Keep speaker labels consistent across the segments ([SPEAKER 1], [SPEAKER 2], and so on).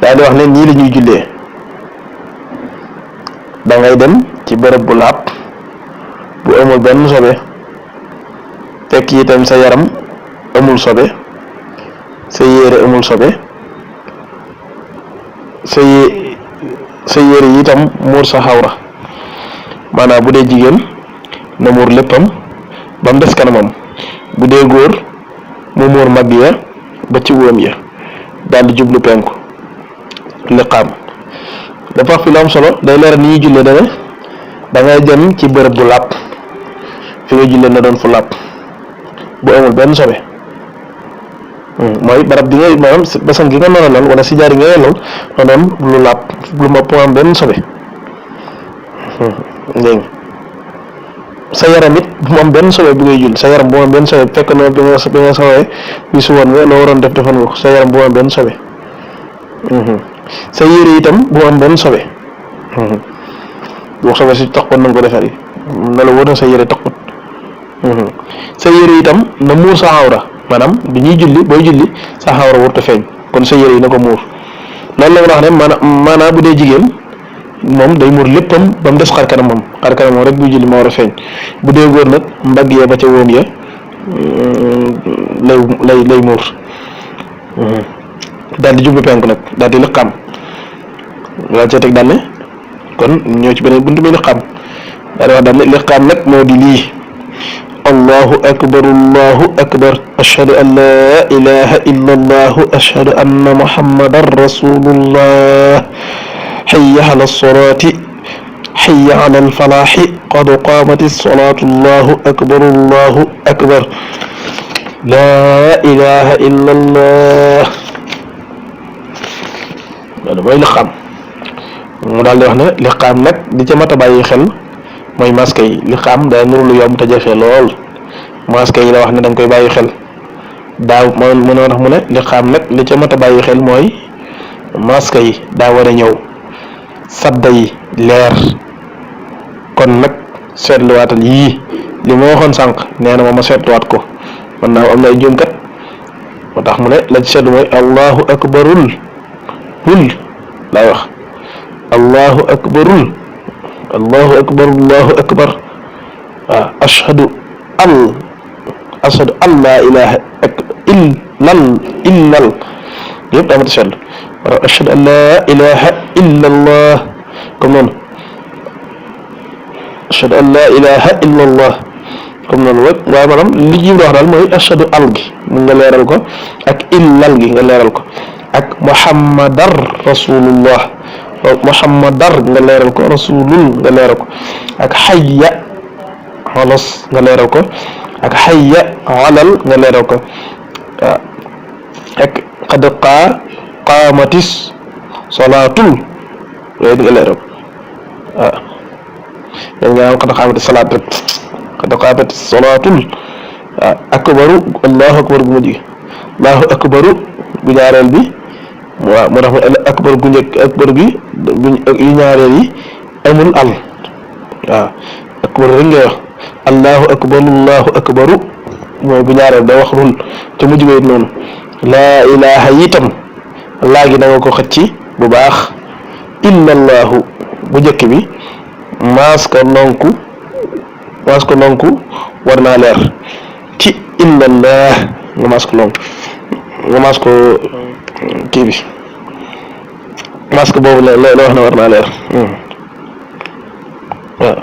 [SPEAKER 1] daal di wax ne nii la ñuy jullee da ngay dem ci bërëb bu laab bu amul benn sobe fekk itam sa yaram amul sobe sa yére amul sobe sa yére itam muur sa xawra maanaam bu dee jigéen na muur léppam ba mu des kanamam bu dee góor mu muur mag ya ba ci wóom ya daal di jublu penku liqaam dafa wax fi lu am solo day leeral ni ñuy jullee dane da ngay dem ci bërëb bu làpp fi nga jullee na doon fu làpp bu amul benn sobe mooy barab bi ngay maanaam basan gi nga noonu wala si jaari nga yellool na doon lu làpp lu ma po am benn sobe dégg sa yaram it bu mu am benn sobe bu ngay julli sa yaram bu mu am benn sobe fekk na bi nga sawee bi su woon nga loo waroon def defoon nga ko sa yaram bu mu am benn sobe sa yére itam bu mu am benn sobe wax sobe si taxoon na nga ko defar yi na la wóor na sa yére taxut sa yére itam na muur sa xawra maanaam bi ñuy julli booy julli sa xawra warut a feeñ kon sa yére yi na ko muur loolu la wax ne maanaam bu dee jigéen moom day muur léppam ba mu des xar kanamam rek buy julli ma war a feeñ bu dee góor nag mbagg ya ba ca wóom ya lay muur daal di jublu penku nag daal di liqaam daal cee teg daal ne kon ñëw ci beneen buntu bi liqaam daal di wax daal ne liqaam nag moo di lii allahu akbar ashhadu an la ilaha illa allah ashhadu anna muhammadan rasulullah hayya ala salaati hayya ala alfalaahi qad qaamati salaatu allahu akbar laa ilaha illa allah loolu mooy liqaam mu daal di wax ne liqaam nag di ca mat a bàyyi xel mooy masque yi liqaam day nuru lu yomb te jafe lool masque yi la wax ne da nga koy bàyyi xel daaw mu ne mu ne liqaam nag li ca mat a bàyyi xel mooy masque yi daa war a ñëw sadda yi leer kon nag seetluwaatal yii li ma waxoon sànq nee na ma seetluwaat ko man naa am na ay juumkat moo tax mu ne la ci seetlu mooy allahu akbarul hul laay wax allahu akbar waaw ashhadu an laa ilaha illal yëpp daa ma ta seetlu ashhadu an laa ilaha illa allah comme noonu ashhadu an laa ilaha illa allah comme noonu rek waaye maanaam li ji wax daal mooy ashhadu al gi mu nga leeral ko ak illal gi nga leeral ko ak muhammadar rasulullah muhammadar nga leeral ko rasulul nga leeral ko ak hayya alas nga leeral ko ak hayya alal nga leeral ko waaw ak qad qaamatis salaatul yooyu nga leeral ko waaw yooyu nga am qad qaamatis salaat rek qad qaamatis salaatul waaw akbaru allahu akbar gu mujj gi allahu akbaru gu ñaareel bi waaw moo tax akbar gu njëkk akbar gi yu ñaareel yi amul al waaw akbar rek ngay wax allahu akbaru mooy bu ñaareel da wax rul te mujj ga it noonu laa ilaha itam laa gi da nga ko xëcc bu baax illallahu bu njëkk bi maas ko nonku war naa leer ci illallah nga maas ko lonku nga maas ko kii bi masque boobu la wax na war naa leer waaw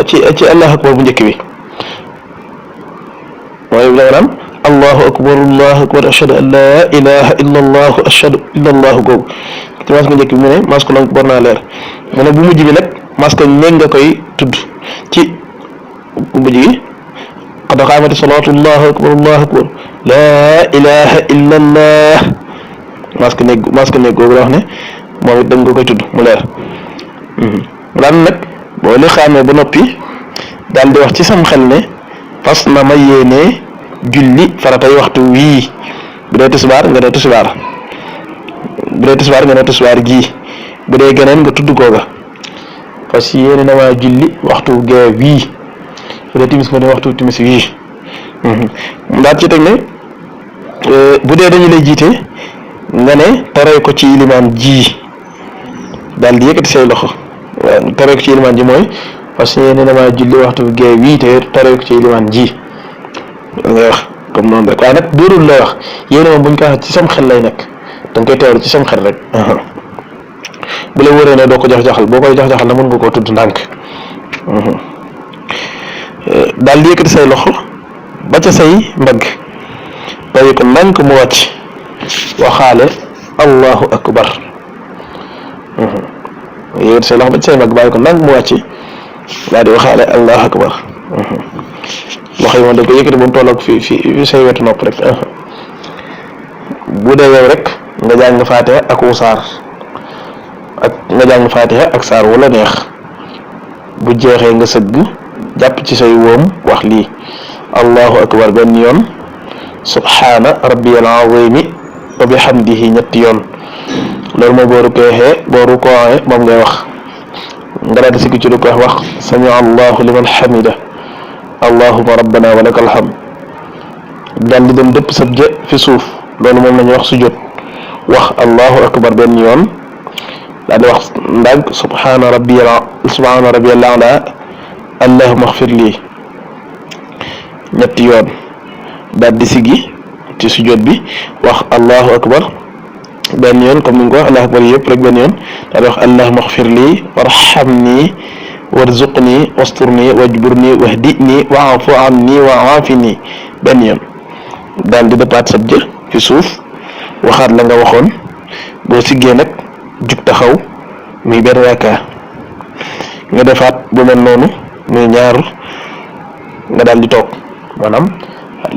[SPEAKER 1] ci allahu akbar bu njëkk bi mooy da nga naan allahu akbar ashhadu an la ilaha illa allah ashhadu illa allah googu ci masque njëkk bi mu ne masque lonk war naa leer mu ne bu mujj bi nag masque ñeeg nga koy tudd ci bu mujj gi qad qaamati salaatu allahu akbar la ilaha illa allah masque néeg googu la wax ne moom it dañ ko koy tudd mu leer mu daan nag boo li xaamee ba noppi daal di wax ci sam xel ne fas na ma yéenee julli faratay waxtu wii bu dee tisbaar nga ne tisbaar gii bu dee geneen nga tudd googa fas yéene na maa julli waxtu gee wii bu dee timis nga ne waxtu timis wii mu daal ci teg ne bu dee dañu lay jiite nga ne taree ko ci ilimaan ji daal di yëkkati say loxo taree ko ci ilimaan ji mooy parce que yéen damaa julli waxtu bi gee 8 heures taree ko ci ilimaan ji ngay wax comme noonu rek waaye nag dóorul lay wax yéen moom buñ ko waxee ci sam xel lay nekk da nga koy teewlu ci sam xel rek bu la wóoree ne doo ko jax-jaxal boo koy jax-jaxal na mën nga koo tudd ndànk daal di yëkkati say loxo ba ca say mbagg bàyyi ko ndànk mu wàcc waxaale allahu akbar yëkkati say loxo ba ca say mbagg bàyyi ko ndànk mu wàcc daal di waxaale allahu akbar loxo yi moom da ko yëkkati ba mu tolloog fi say wetu nopp rek bu dee yow rek nga jàng faatiha ak saar ak nga jàng faatiha ak saar wala neex bu jeexee nga sëgg jàpp ci say woom wax lii allahu akbar benn yoon subhaana rabbiyal azimi wa bihamdihi ñetti yoon loolu mooy boo rukkooxee moom ngay wax nga daal di sigg ci lu koy wax sami allahu liman hamida allahumma rabbana wa lakal hamd daal di dem dëpp sab jë fi suuf loolu moom la ñuy wax sujjóot wax allahu akbar benn yoon daal di wax ndànk subhaana rabbiyal a'la allahumma ighfir lii ñetti yoon daal di siggi ci sujjóot bi wax allahu akbar benn yoon comme ni nga ko wax allahu akbar yëpp rek benn yoon daal di wax allahumma ighfir lii warhamni warzuqni wasturni wajburni wahdini wa'fu anni wa'afini benn yoon daal di dëppaat sab jë fi suuf waxaat la nga waxoon boo siggee nag jug taxaw muy benn rakaa nga defaat bu mel noonu muy ñaar nga daal di toog maanaam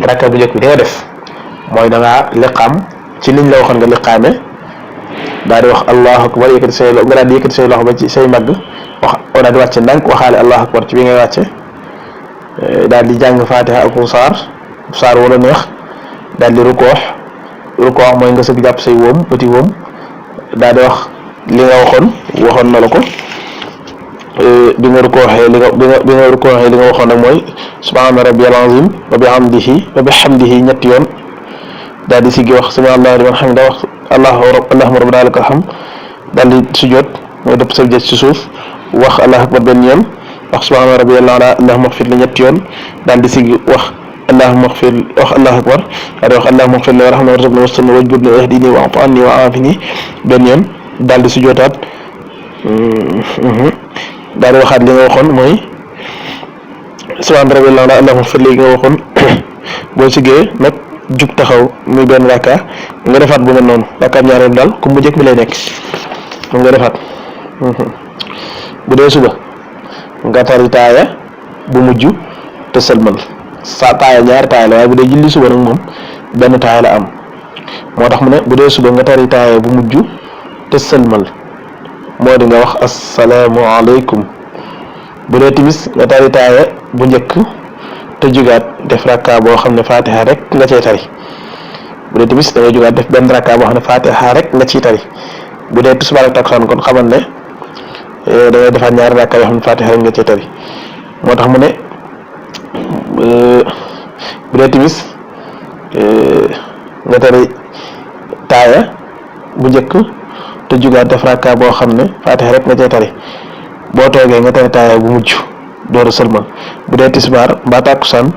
[SPEAKER 1] rakaa bu njëkk bi nga def mooy da ngaa liqaam ci liñ la waxoon nga liqaame daal di wax allahu akbar yëkkati say loxo nga daal di yëkkati say loxo ba ci say mbagg wax daal di wàcce ndànk waxaale allahu akbar ci bi ngay wàcce daal di jàng faatiha ak saar wala neex daal di rukkoox mooy nga sëgg jàpp say woom petit woom daal di wax li nga waxoon na la ko bi nga rukkooxee li nga waxoon nag mooy subhaana rabbiyal azim wa bihamdihi ñetti yoon daal di siggi wax sami allahu liman hamida wax allahumma rabbana lakal hamd daal di sujjóot mooy dëpp sa jë ci suuf wax allahu akbar benn yoon wax subhaana rabbiyal a'la allahumma ighfir li ñetti yoon daal di siggi wax allahumma ighfir wax allahu akbar daal di wax allahumma ighfir li warhamni warzuqni wasturni wajburni wahdini wa'fu anni wa'afini benn yoon daal di sujjóotaat daal di waxaat li nga waxoon mooy subhaana rabbiyal a'la allahumma ighfir li nga waxoon boo siggee nag jug taxaw muy benn rakka nga defaat bu mel noonu rakkaam ñaareel daal comme bu njëkk bi lay nekk nga defaat bu dee suba nga tari taaya bu mujj te sëlmal sa taaya ñaari taaya la waaye bu dee julli suba nag moom benn taaya la am moo tax mu ne bu dee suba nga tari taaya bu mujj te sëlmal moo di nga wax assalaamu aleykum bu dee timis nga tari taaya bu njëkk te jugaat def rakka boo xam ne fatiha rek nga cay tari bu dee timis da ngay jugaat def benn rakka boo xam ne fatiha rek nga ciy tari bu dee tisbaar ak takkusaan kon xamal ne da ngay defaat ñaari rakka yoo xam ne fatiha rek nga cay tari moo tax mu ne bu dee timis nga tari taaya bu njëkk te jugaat def rakka boo xam ne fatiha rek nga cay tari boo toogee nga tari taaya bu mujj dooru sëlmal bu dee tisbaar mbaa takkusaan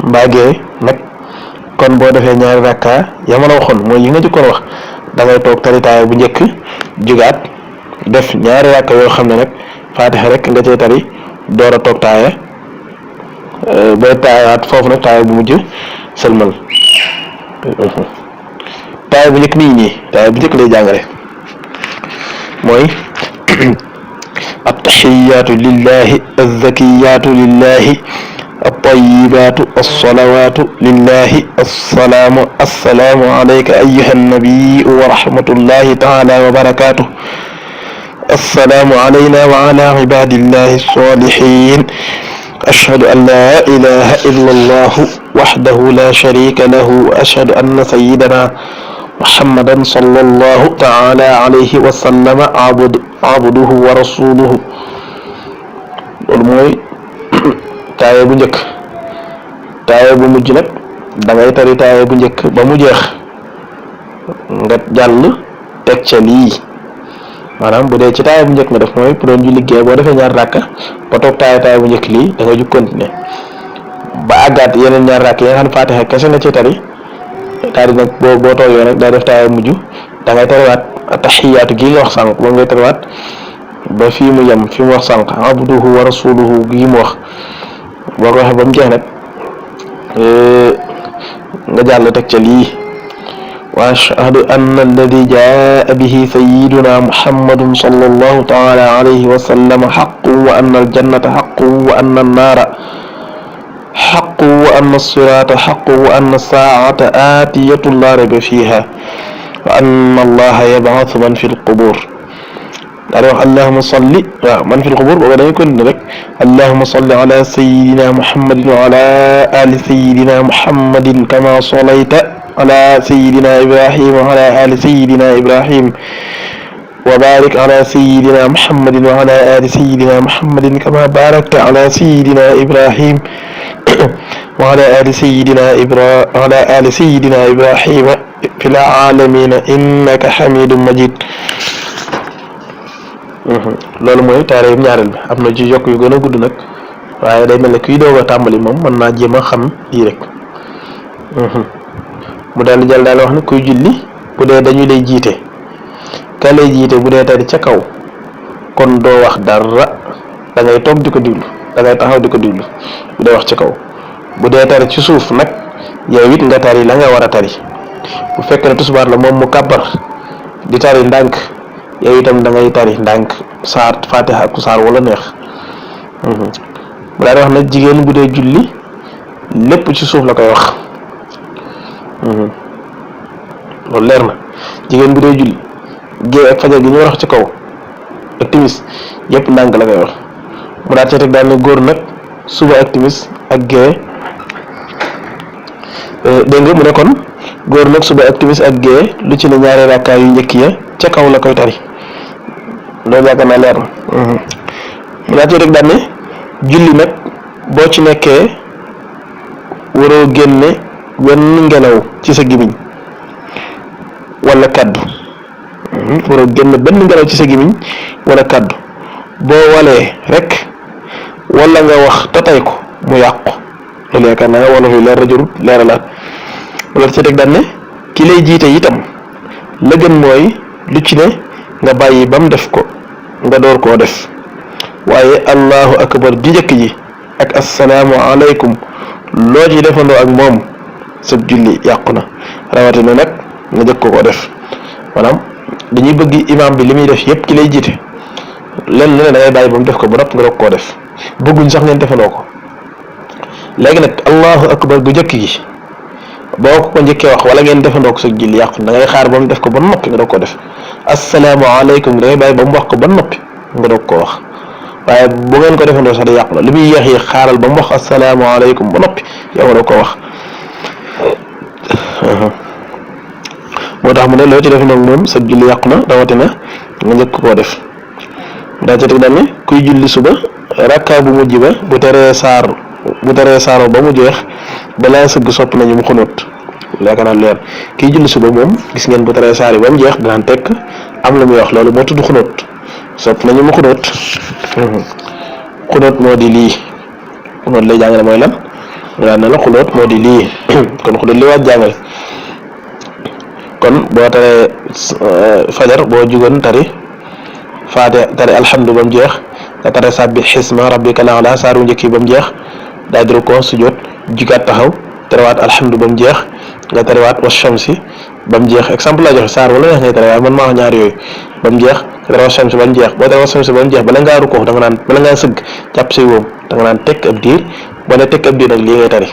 [SPEAKER 1] mbaa gee nag kon boo defee ñaari rakka ya ma la waxoon mooy yi nga jëkkoon wax da ngay toog tari taaya bu njëkk jugaat def ñaari rakka yoo xam ne nag fatiha rek nga cay tari door a toog taaya booy taayaat foofu nag taaya bu mujj sëlmal taaya bu njëkk nii taaya bu njëkk lay jàngale mooy التحيات لله الزكيات لله الطيبات الصلوات لله السلام عليك أيها النبي ورحمة الله تعالى وبركاته السلام علينا وعلى عباد الله الصالحين أشهد أن لا إله إلا الله وحده لا شريك له وأشهد أن سيدنا محمدا صلى الله تعالى عليه وسلم عبده ورسوله loolu mooy taaya bu njëkk taaya bu mujj nag da ngay tari taaya bu njëkk ba mu jeex nga jàll teg ca lii maanaam bu dee ci taaya bu njëkk nga def mooy pour doon julli gee boo defee ñaar rakka ba toog taaya bu njëkk lii da nga ju continuer ba àggaat yeneen ñaar rakk yi nga xam ne Faatiha kese na ci tari daal di nag boo toogee nag daa def taaya mujj da ngay tariwaat taxiyaatu gii nga wax sànq moom ngay tariwaat ba fii mu yem fi mu wax sànq abduhu wa rasuluhu gii mu wax boo ko waxee ba mu jeex nag nga jàll teg ca lii wa ashhadu anna alladi jaa bihi sayyiduna muhammadun sallallahu taala alayhi wa sallam haqqun wa anna aljannata haqqun wa anna annaara haqqun wa anna as-siraata haqqun wa anna as-saa'ata aatiyatun laa rayba fiihaa wa anna allaha yab'athu man fi al-qubuur daal di wax allahumma salli waaw man fi al-qubuur booba dañuy continuer rek allahumma salli ala sayyidina muhammadin wa ala ali sayyidina muhammadin kama sallayta ala sayyidina ibrahim wa ala ali sayyidina ibrahim wa barik ala sayyidina muhammadin wa ala ali sayyidina muhammadin kama barakta ala sayyidina ibrahim wa ala ali sayyidina ibrahim fil alamin innaka hamidun majid. loolu mooy taare ñaareel bi am na ci yokk yu gën a gudd nag waaye day mel ne kuy doog a tàmbali moom mën naa jéem a xam lii rek mu daal di jël daal wax ne kuy julli bu dee dañu lay jiite ka lay jiite bu dee tari ca kaw kon doo wax dara da ngay toog di ko diglu da ngay taxaw di ko diglu bu dee wax ci kaw bu dee tari ci suuf nag yow it nga tari la nga war a tari bu fekkee ne tisbaar la moom mu kàbbar di tari ndànk yow itam da ngay tari ndànk saar Fatiha ak saar wala neex mu daal di wax nag jigéen bu dee julli lépp ci suuf la koy wax loolu leer na jigéen bu dee julli gée ak fajar gi ñu war a wax ci kaw ak timis yëpp ndànk la koy wax mu daal cee teg daal ne góor nag suba ak timis ak gée dégg nga mu ne kon góor nag suba ak timis ak gée lu ci ne ñaari rakkaa yu njëkk ya ca kaw la koy tari loolu yaakaar naa leer na mu daal cee teg daal ne julli nag boo ci nekkee waroo génne wenn ngelaw ci sa gimiñ wala kaddu waroo génne benn ngelaw ci sa gimiñ wala kaddu boo walee rek wala nga wax te tey ko mu yàqu loolu yaakaar naa wala fi leer na jurut leeralaat loolu ci teg daan ne ki lay jiite itam la gën mooy lu ci ne nga bàyyi ba mu def ko nga door koo def waaye allahu akbar ji njëkk ji ak assalaamu aleykum loo ci defandoo ak moom sa julli yàqu na rawatina nag nga jëkk ko def maanaam dañuy bëgg imaam bi li muy def yëpp ki lay jiite lenn ne da ngay bàyyi ba mu def ko ba nopp nga doog koo def bëgguñ sax ngeen defandoo ko léegi nag allahu akbar gu njëkk gi boo ko njëkkee wax wala ngeen defandoo ko sa julli yàqu da ngay xaar ba mu def ko ba noppi nga doog koo def assalaamu aleykum da ngay bàyyi ba mu wax ko ba noppi nga doog koo wax waaye bu ngeen ko defandoo sax da yàqu la li muy yéex yi xaaral ba mu wax assalaamu aleykum ba noppi yow nga doog koo wax moo tax mu ne loo ci def nag moom sa julli yàqu na rawatina nga njëkk koo def daa ci teg daal ne kuy julli suba rakka bu mujj ba bu teree saaro ba mu jeex balaa sëgg sopp nañu mu xunóot yaakaar naa leer kiy julli suba moom gis ngeen bu teree saar yi ba mu jeex danaan tekk am la muy wax loolu moo tudd xunóot sopp nañu mu xunóot xunóot moo di lii xunóot lay jàngale mooy lan nga ne la xunóot moo di lii kon xunóot li waaj jàngale kon boo taree fajar boo jugoon tari faate tari alhamdu ba mu jeex nga tare sabbi xisma rabbika la'ala saaru njëkk yi ba mu jeex daa di ko sujjóot jugaat taxaw tarewaat alhamdu ba mu jeex nga tarewaat wa shamsi ba mu jeex exemple laa joxe saar wala neex ngay tare waaye man maa wax ñaar yooyu ba mu jeex nga tare wa shamsi ba mu jeex boo tare wa shamsi ba mu jeex bala ngaa rukkoo da nga naan bala ngaa sëgg jàpp say woom da nga naan tekk ab diir boo ne tekk ab diir nag lii ngay tari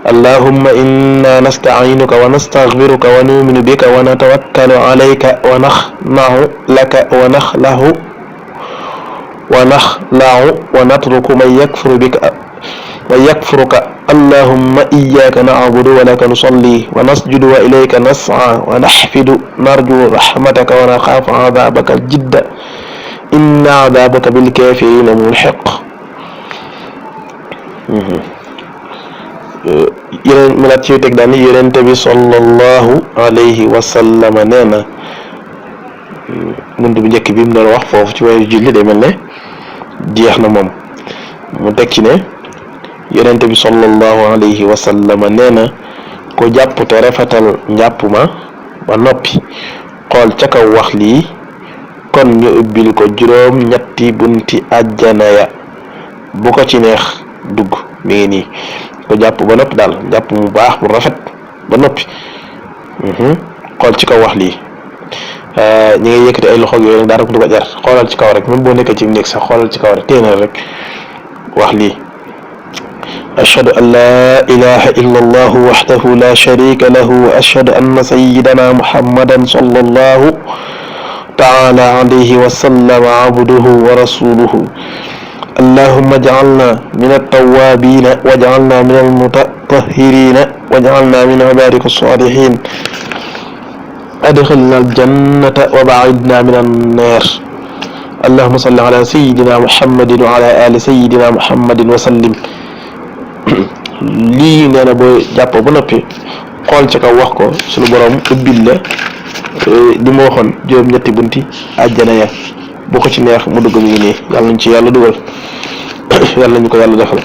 [SPEAKER 1] allahumma inna nasta'inuka wa nastaghfiruka wa nu'minu bika wa natawakkalu alayka wa naxna'u laka wa naxla'u wa natruku man yakfuruka allahumma iyyaka na'budu wa laka nusalli wa nasjudu wa ilayka nas'a wa nahfidu narju rahmataka wa nakhafu 'adhabaka al-jidda inna 'adhabaka bil kafirina mulhiq yeneen mu laat ci teg daal ni yonent bi sallallahu alayhi wa sallam nee na bunt bu njëkk bi mu doon wax foofu ci waaye julli day mel ne jeex na moom mu teg ci ne yonent bi sallallahu alayhi wa sallam nee na ko jàpp te rafetal njàpp ma ba noppi xool ca kaw wax lii kon ñu ubbil ko juróom ñetti bunti àjjana ya bu ko ci neex dugg mi ngi nii ko jàpp ba noppi daal jàpp mu baax bu rafet ba noppi xool ci kaw wax lii ñi ngay yëkkati ay loxo yooyu nag daa rek du ko jar xoolal ci kaw rek même boo nekkee ci néeg sax xoolal ci kaw rek téenal rek wax lii ashhadu an la ilaha illa allah wahdahu la sharika lahu wa ashhadu anna sayyidana muhammadan sallallahu ta'ala alayhi wa sallam abduhu wa rasuluhu allahumma ij'alna min at-tawwabin waj'alna min al-mutatahhirin waj'alna min ibadika as-salihin adkhilna al-jannata wa ba'idna min an-nar allahumma salli ala sayyidina muhammadin wa ala ali sayyidina muhammadin wa sallim lii nee na boo jàppoo ba noppi xool ca kaw wax ko suñu borom ubbil la li ma waxoon juróom-ñetti bunti àjjana ya bu ko ci neex mu dugg mi ngi nii yàlla nañ ci yàlla dugal yàlla nañu ko yàlla defal